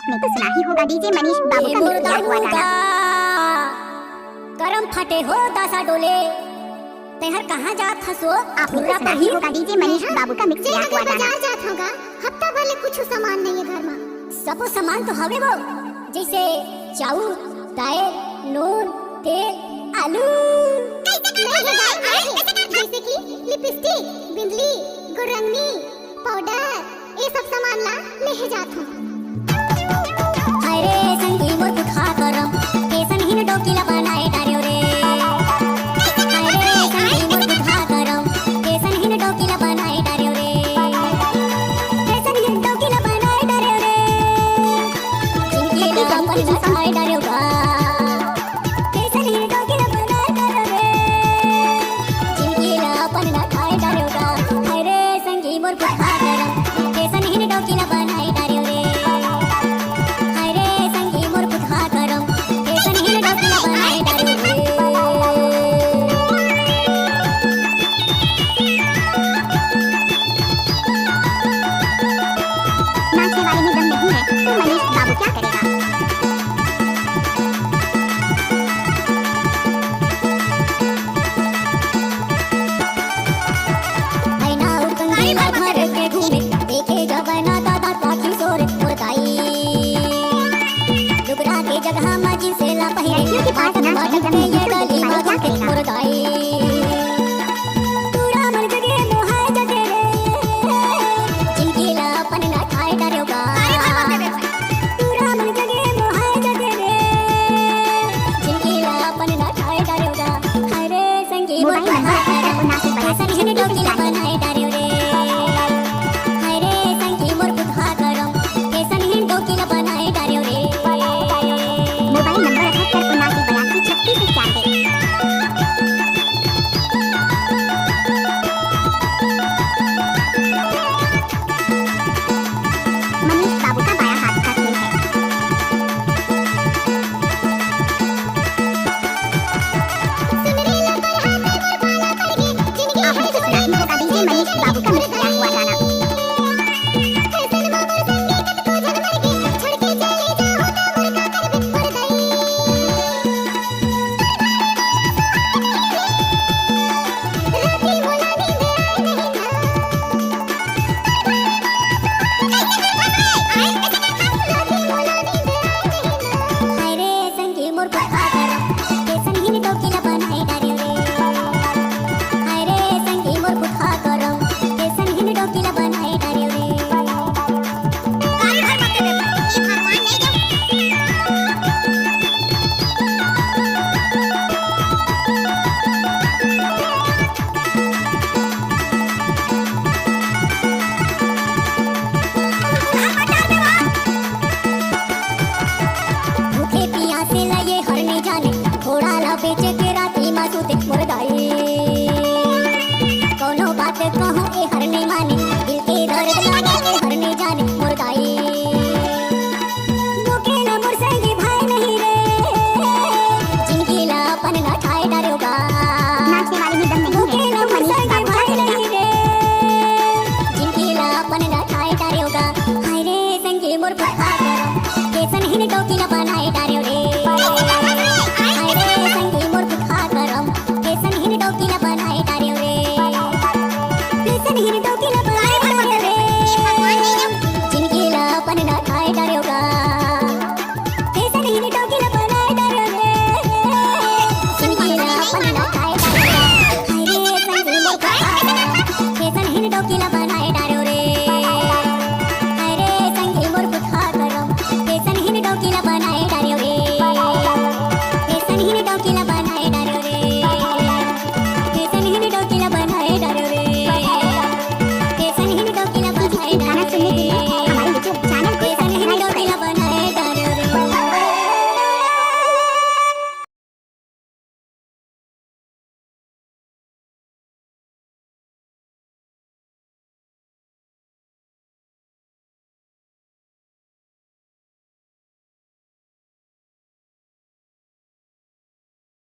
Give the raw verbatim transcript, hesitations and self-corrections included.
आपने तो सुना ही होगा डीजे मनीष बाबू का मिक्स किया हुआ गाना। करम फटे हो दसा डोले, तेहर कहाँ जात हस ओ? आपने तो सुना ही होगा डीजे मनीष बाबू का मिक्स किया हुआ गाना। बाजार जात होगा, हफ्ता भर ले कुछ सामान नहीं है घर में। सबो सामान तो हवे वो, जैसे चाउर, दाल, नून, तेल, आलू। जैसे कि लिपस्टिक, बिंदली, गुरंगनी, पाउडर, ये सब सामान ला लेहे जात हूँ। हाय रे संगी मोर पुतहा करम, केसन हिन डोकी ला बनाए डार्यो रे। हाय रे संगी मोर पुतहा करम, केसन हिन डोकी ला बनाए डार्यो रे। केसन हिन डोकी ला बनाए डार्यो रे। जिनकी ला अपन ला खाए डार्यो गा। केसन हिन डोकी ला बनाए डार्यो रे। जिनकी ला अपन ला खाए डार्यो गा। हाय रे संगी मोर पुतहा करम, केसन हिन डोकी ला बनाए डार्यो रे। हाय रे संगी मोर पुतहा करम, केसन हिन डोकी ला बनाए डार्यो रे। नाचने वाले में दम नहीं है, तो मनीष बाबू क्या करेगा? ऐना उकंदी ला भर के घूमे, देखे जब ना दादा का किशोर मोर दाई। लुगरा के जगह मा जींस ला पहिरे, लड़कियों के पास बाटन ना बाटन के ये गली मा घूमे मोर दाई। पूरा मन जगे मोहाय जगे रे, जिनकी ला अपन ना खाए डार्यो गा। पूरा मन जगे मोहाय जगे रे, जिनकी ला अपन ना खाए डार्यो गा। हाय रे संगी मोर मोबाइल नंबर पुतहा करम, केसन हिन डोकी ला बनाए डार्यो रे। हाय रे संगी मोर पुतहा करम, केसन हिन डोकी ला बनाए डार्यो रे। मोबाइल नंबर अठहत्तर उनासी बयासी छत्तीस इक्यानवे। मनीष बाबू का बायां हाथ का खेल है। आपने तो सुना ही होगा डीजे मनीष बाबू का मिक्स किया हुआ गाना। हाय रे संगी मोर पुतहा करम, केसन हिन डोकी ला बनाए डार्यो रे। हाय रे संगी मोर पुतहा करम, केसन हिन डोकी ला बनाए डार्यो रे। गाड़ी भर मत दे, ये भगवान नहीं दे। भूखे पियासे ला ये हर नहीं जाने, घोड़ा ला बेचे के राती मा सूते मोर दाई। कोनो बात कहूँ ए हर नहीं माने, दिल के दर्द ला ये हर नहीं जाने मोर दाई। मुकेला मोर संगी भाई नहीं रे, जिनकी ला अपन ना खाए डार्यो गा। नाचने वाले में दम नहीं है, मुकेला तो मोर मनीष संगी बाबू क्या भाई करेगा? नहीं रे, जिनकी ला अपन ना खाए डार्यो गा। हाय रे संगी मोर पुतहा करम, केसन हिन डोकी ला